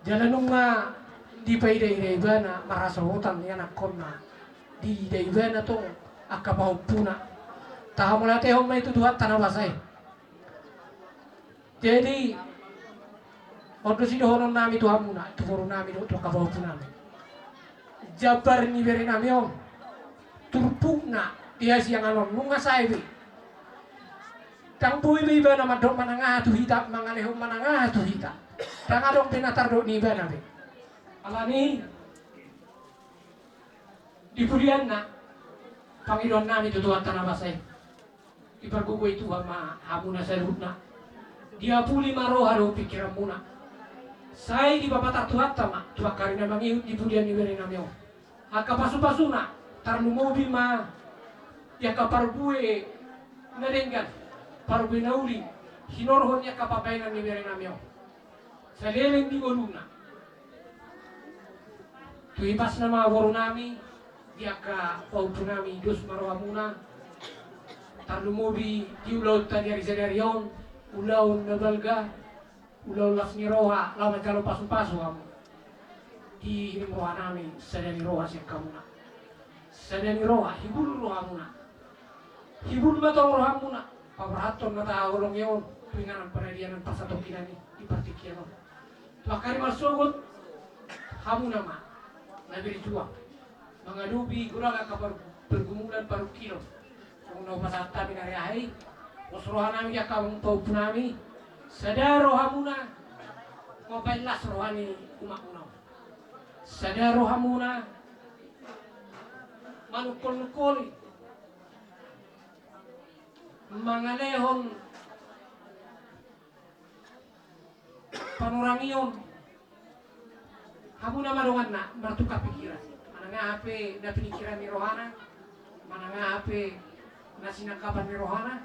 jala nunga dipaidaida ibana marhasohotan ianakhonna, diida ibana tong angka pahompuna. Tahamauliatehon ma i tu Tuhanta na basa i. Jadi on do sidohonon nami tu hamuna, tu boru nami dohot tu angka pahompu nami. Jambar ni bere nami on, turpukna di hasiangan on nunga sae be. Ndang boi be ibana mandok manang aha tu hita, mangalehon manang aha tu hita. Ndang adong be na tardok ni ibana be. Alani di pudianna pangidoan nami tu Tuhanta na basa i. Dipargogoi Tuhan ma hamuna saluhutna. Diapuli ma roha dohot pingkiranmuna. Sai dipapatar Tuhanta ma tu angka ari na mangihut di pudian ni bere nami on angka pasupasuna, tarlumobi ma di angka parbue na denggan, parbue na uli, hinorhon ni angka pambahenan ni bere nami on. Saleleng di ngoluna. Tu hipasna ma boru nami, di angka pahompu nami, dos ma rohamuna. Tarlumobi di ulaonta di ari sadari on, ulaon na balga, ulaon las ni roha, laho manjalo pasupasu hamu. Dihirim roha nami sada ni roha sian hamuna. Sada ni roha, hibul rohamuna. Hibul ma tong rohamuna, paborhathon na tahaholongi on tu inganan panadianan parsatongkinan i di partingkian on. Tu angka ari marsogot, hamuna ma na berjuang mangadopi godang angka par-, pergumulan parungkilon. Songon na hupasahat hami na ari aha i, pos roha nami di angka pahompu nami, sada rohamuna mambahen las roha ni umakmuna on. Sada rohamuna manungkolnungkoli, mangalehon panurangion. Hamuna ma donganna martukar pikiran, mana Manang aha pe na pinikkiran ni rohana, manang aha pe na sinangkapan ni rohana,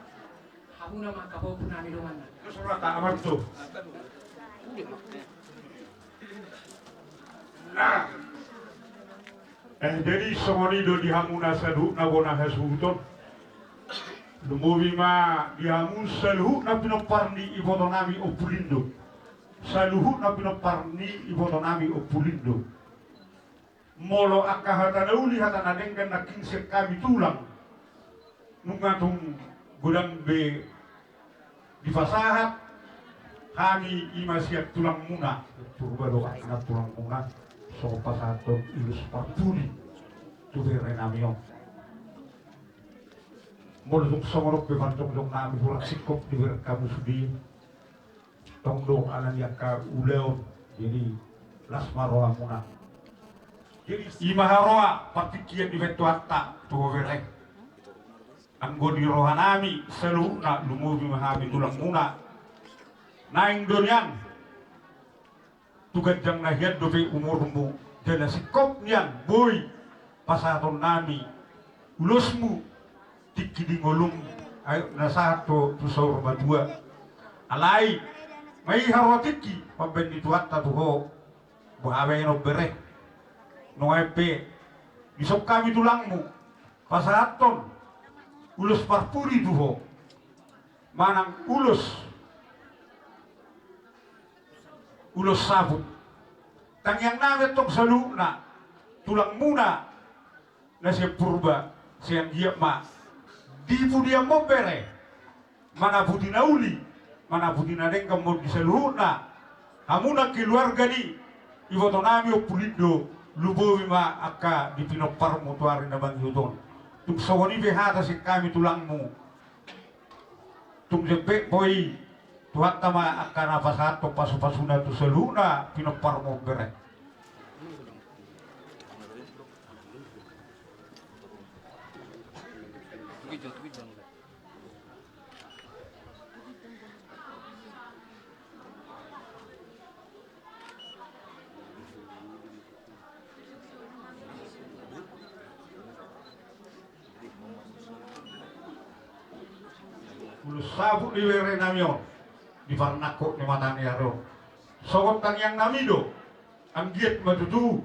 hamuna ma angka pahompu nami donganna. Surata amartu. Nah. Eh, jadi songon i do di hamuna saluhutna bona hasuhuton. Lumobi ma di hamu saluhutna pinompar ni iboto nami Ompu Lindo. Saluhutna pinompar ni iboto nami Ompu Lindo. Molo angka hata na uli, hata na denggan nangkin sian hami tulang, nunga tung godang be dipasahat hami, i ma sian tulangmuna, Purba do angka tulangmuna, songon pasahathon ulos parpudi tu bere nami on. Molo tung songon on pe parjongjong nami, hurang singkop dibereng hamu sude. Tong do ala ni angka ulaon, jadi las ma rohamuna. Jadi i ma haroa partingkian dibaen Tuhanta tu ho bere. Anggo di roha nami saluhutna, lumobi ma hami tulangmuna. Naeng do nian tu ganjang na hian dope umurmu, jala singkop nian boi pasahaton nami ulosmu tingki di ngolum, ai na sahat tu, tu saur matua. Alai ma i haroa tingki pambaen ni Tuhanta tu ho, boha baenon bere. Nunga pe dison hami tulangmu pasahathon ulos parpudi tu ho, manang ulos, ulos saput. Tangiang nami antong saluhutna, tulangmuna na sian Purba, sai anggiat ma di pudianmon bere, mana pudi na uli, mana pudi na denggan ma on di saluhutna hamuna keluarga ni iboto nami Ompu Lindo, lumobi ma angka di pinomparmu tu ari na mangihut on. Tung songon i pe hata sian hami tulangmu. Tung jempek boi, Tuhanta ma angka na pasahathon pasupasuna tu saluhutna pinomparmu bere. Ulos saput ni bere nami on di parnangkok ni mata ni ari on. Songon tangiang nami do, anggiat ma tutu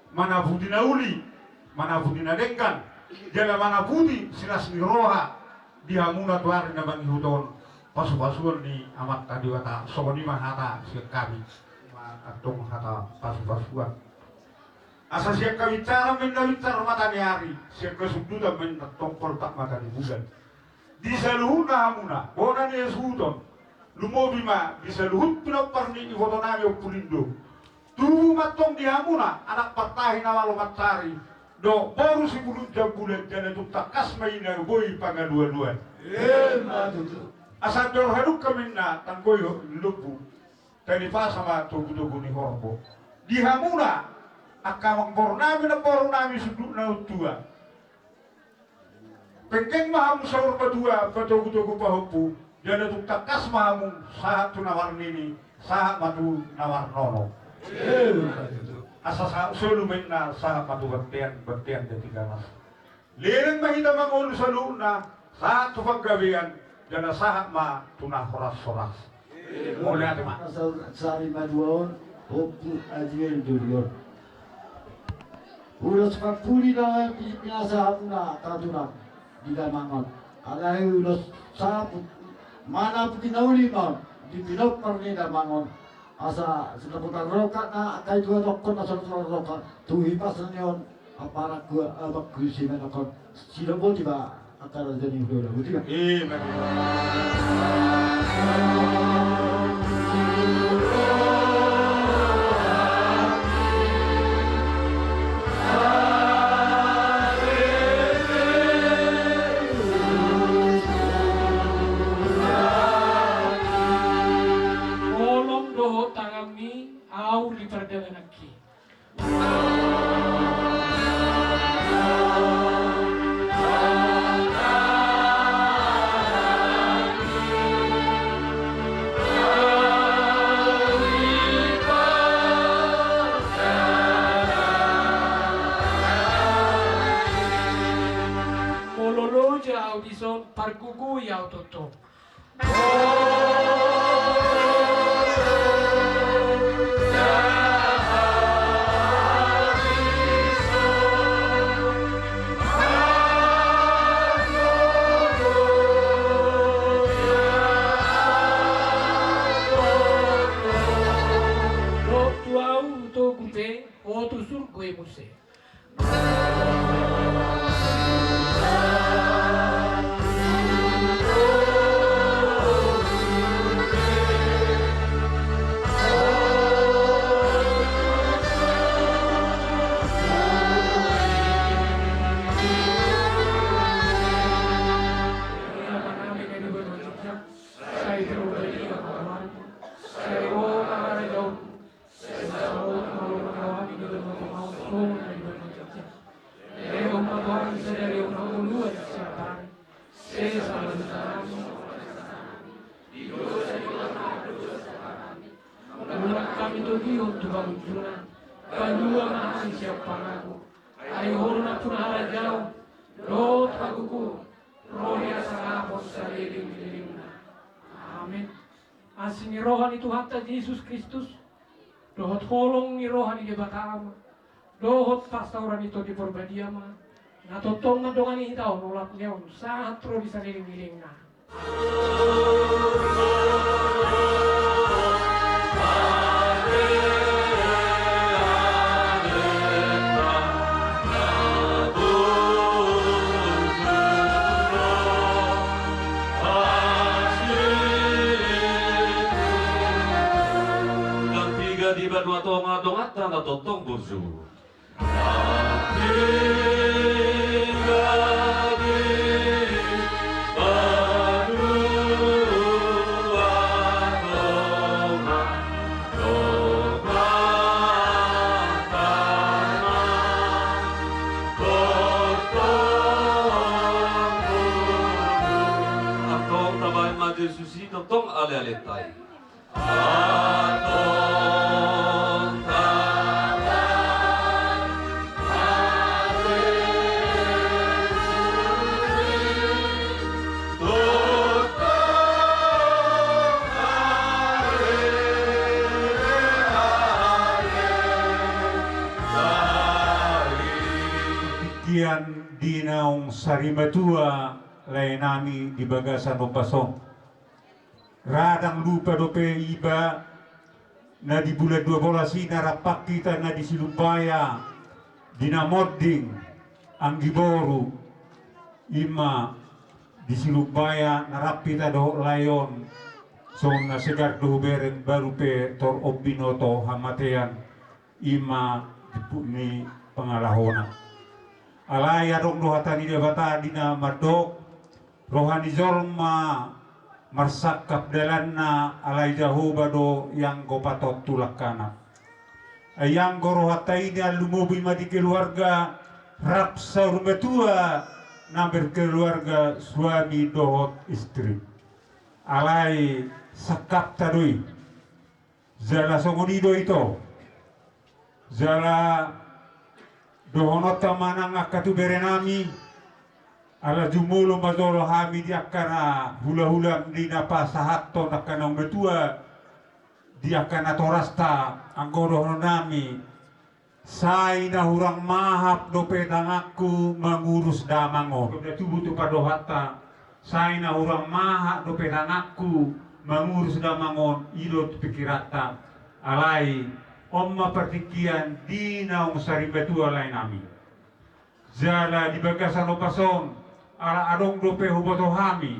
mana pudi na uli, mana pudi na denggan, jala mana pudi silas ni roha di hamuna tu ari na mangihut on, pasupasuon ni Amanta Debata. Songon i ma hata sian hami, ma antong hata pasupasuan. Asa sian habinsaran ma inna binsar mata ni ari, sian hasundutan ma inna tongkol tak mata ni bulan. Di saluhutna hamuna bona ni hasuhuton, lumobi ma di saluhut pinompar ni iboto nami Ompu Lindo. Tubu ma antong di hamuna anak partahi na malo mansari dohot boru sipulunjang bulan, jala tung tangkas ma i na boi pangalualuan. Emma tutu. Asa andor hadungka ma inna tanggoihon ni lombu, tali pasa ma togutogu ni horbo. Di hamuna angka amangboru nami, namboru nami sundut na tua, penggeng ma hamu saur matua, patogutogu pahompu, jala tung tangkas ma hamu sahat tu na marnini, sahat ma tu na marnono. Asa sahat solu ma inna sahat ma tu bontean, bontean jati ganas. Leleng ma hita mangolu saluhutna, sahat tu panggabean, jala sahat ma tu na horashoras. Mauliate ma. Asa sari madua on, Ompu Aji Endurion. Ulos parpudi do na pinasahatmuna angka tulang di damang on. Alai ulos saput, mana pudi na uli ma on di pinompar ni damang on. Asa sinaputar rokat na angka i tua dokkon na sinaputar rokat tu hipas ni on. Apa anak gua, apa gua si mana kon. Sila boti ba, antara jadi gua lah, boti ba. Eh, bang. Holong dohot tanganmi, au di pardagananki. Au dison, pargogoi au tongtong. Ro tu au, togu pe, ho tu surgo i muse. Sai terobati ma goarmu, sai ro ma harajaonmu, sai saut ma lomo ni roha ni Tuhanta, songon na di banua ginjang. Lehon ma tu hami sadari on hangoluan siapari. Sesa ma dosanami, songon na sesa hami di dosa ni angka na mardosa siapari. Unang hami togihon tu pangunjunan, palua ma hami sian pangago. Ai Ho do nampuna harajaon dohot hagogoon, ro di hasangapon saleleng ni lelengna. Amen. Asi ni roha ni Tuhanta Jesus Kristus, dohot holong ni roha ni Debata Ama, dohot parsaoran ni Tondi Parbadia ma na tongtong mandongani hita on olat ni on sahat ro di saleleng ni lelengna. Nang piga di banua tonga donganta na tongtong burju. Nang piga di banua tonga donganta na tongtong burju. Antong tabahen ma Jesus i tongtong alealeta i. Antong tabahen ma Jesus i tongtong alealeta i. Denggan di naung sarimatua laenami di bagasan ombas on. Ra ndang lupa dope iba na di bulan dua bolas i na rap hita na di Silumbaya, di na monding anggi boru, i ma di Silumbaya na rap hita dohot lae on, songon na segar do hubereng baru pe tor on binoto hamatean. I ma timpuk ni pangalahona. Alai adong do hata ni Debata di na mandok, roha ni jolma marsangkap dalanna, alai Jahowa do ianggo paton tu langkana. Ai anggo rohanta i nian lumobi ma di keluarga rap saur matua na berkeluarga suami dohot istri. Alai sangkapta do i. Jala songon i do ito. Jala dohononta ma nang angka tuberenami, ala jumolo ma jolo hami di angka na hulahula di na pasahathon angka naung matua, di angka natorasta, anggo dohononnami. Sai na hurang mahap dope tanganku mangurus damang on. Tubu tu pandohanta, sai na hurang mahap dope tanganku mangurus damang on, i do tu pikiranta. Alai on ma partingkian di naung sarimatua laenami. Jala di bagasan ombas on, ala adong dope huboto hami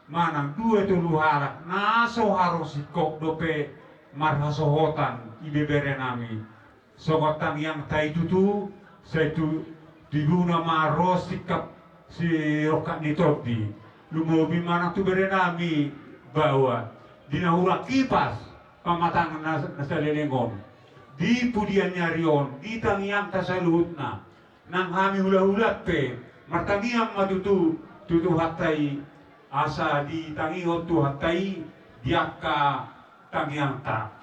manang dua tolu halak na so haroro singkop dope marhasohotan ibeberenami. Songon tangiangta i tutu, sai tu tibuna ma ro singkap sirongkap ni tondi. Lumobi ma nang tuberenami baoa di na hurang hipas pamatang na, na saleleng on, di pudian ni ari on, di tangiangta saluhutna. Nang hami hulahula pe martangiang ma tutu tu Tuhanta i, asa ditangihon Tuhanta i di angka tangiangta.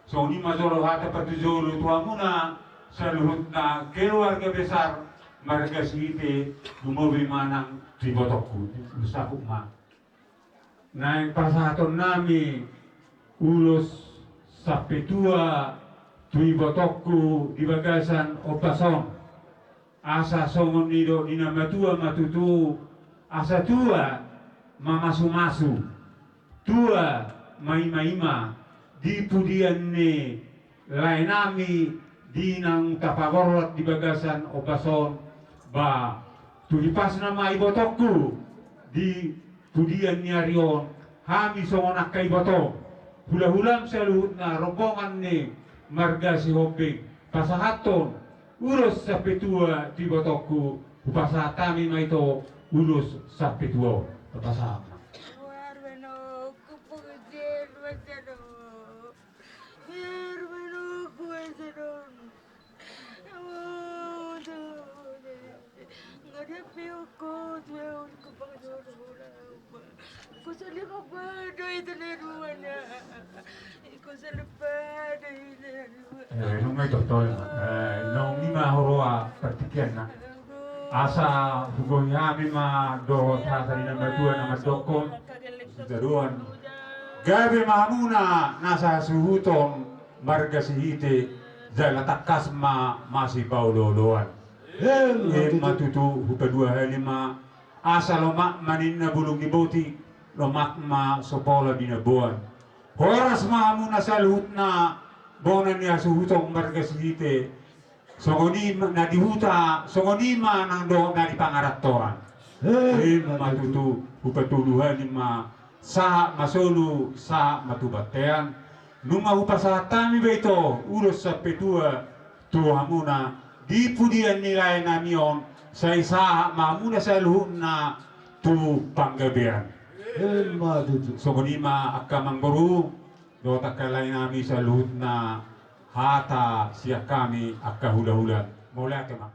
Songon i ma jolo hata patujolo tu hamuna saluhutna keluarga besar Marga Sihite, lumobi ma nang tu ibotongku, sakup ma. Naeng pasahatonnami ulos sampe tua tu ibotongku di bagasan ombas on. Asa songon nidok ni na matua ma tutu, asa tua mamasumasu, tua maimaima di pudian ni laenami di naung tapaborhat di bagasan ombas on. Ba tu hipasna ma ibotongku di pudian ni ari on, hami songon angka iboto, hulahulam saluhutna rombongan ni marga Sihombing pasahathon ulos sampe tua tu ibotongku. Hupasahat hami ma ito ulos sampe tua on. Hupasahat ma. Eh, nunga ito tol, eh, naung i ma huroha partingkianna. Asa hugohi hami ma dohot hata ni na matua na mandokkon, sitadoan. Gabe ma hamuna nasa hasuhuton marga Sihite, jala tangkas ma masipaolooloan. Emma tutu. Hupadua hali ma, asa lomak ma ninna bulung ni boti, lomak ma so pola binaboan. Horas ma hamuna saluhutna bona ni hasuhuton marga Sihite. Songon i ma na di huta, songon i ma nang dohot na di pangarantoan. Emma tutu. Hupatolu hali ma, sahat ma solu, sahat ma tu bontean. Nunga hupasahat hami be ito ulos sampe tua tu hamuna di pudian ni laenami on, sai sahat ma hamuna saluhutna tu panggabean. Emma tutu. Songon i ma angka amangboru dohot angka laenami saluhutna, hata sian hami angka hulahula. Mauliate ma.